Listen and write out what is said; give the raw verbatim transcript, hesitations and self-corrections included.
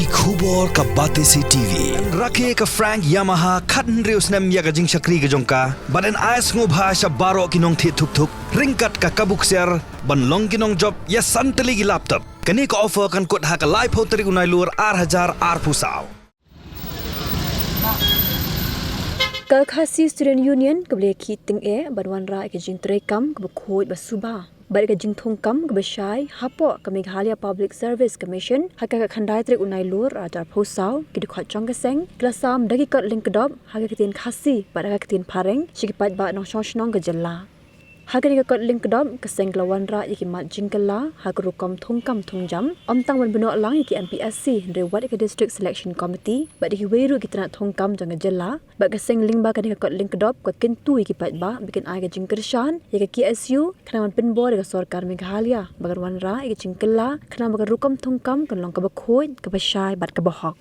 Ki khubor ka Batesi TV. Rakhe ka Frank Yamaha khathynriew snem ïa ka jingshakri ka jong ka bad yn ai sngewbha sha baroh ki nongthied thuk thuk ryngkat ka kabu ksiar ban long ki nongjop ïa san tylli ki laptop. Kane ka offer kan kut ha ka laiphew tarik u Nailur ar hajar arphew saw. Ka Khasi Student Union kaba la ïakhih tyngeh ban wanrah ïa ka jingtrei kam kaba khuid ba suba bad ka jingthung kam kaba shai hapoh ka Meghalaya Public Service Commission ha ka khatkhyndai tarik u Nailur ar hajar arphew saw, ki dkhot jong ka seng ki la sam da ki kot lyngkdop ha ka ktien Khasi bad ha ka ktien Phareng sha ki paidbah nongshong shnong ka jylla. Ha kane ka kot lyngkdop ka seng ka la wanrah ïa ki mat jingkylla ha ka rukom thung kam thung jam, ym tang ban bynnoh lang ïa ki M P S C hynrei wat ïa ka District Selection Committee bad ïa kiwei ruh ki tnat thung kam jong ka jylla. Bad ka seng lyngba kane ka kot lyngkdop ka kyntu ïa ki paidbah ba kin ai ka jingkyrshan ïa ka K S U khnang ban pynbor ïa ka sorkar Meghalaya ba kan wanrah ïa ka jingkylla khnang ba ka rukom thung kam kan long kaba khuid, kaba shai bad kaba hok.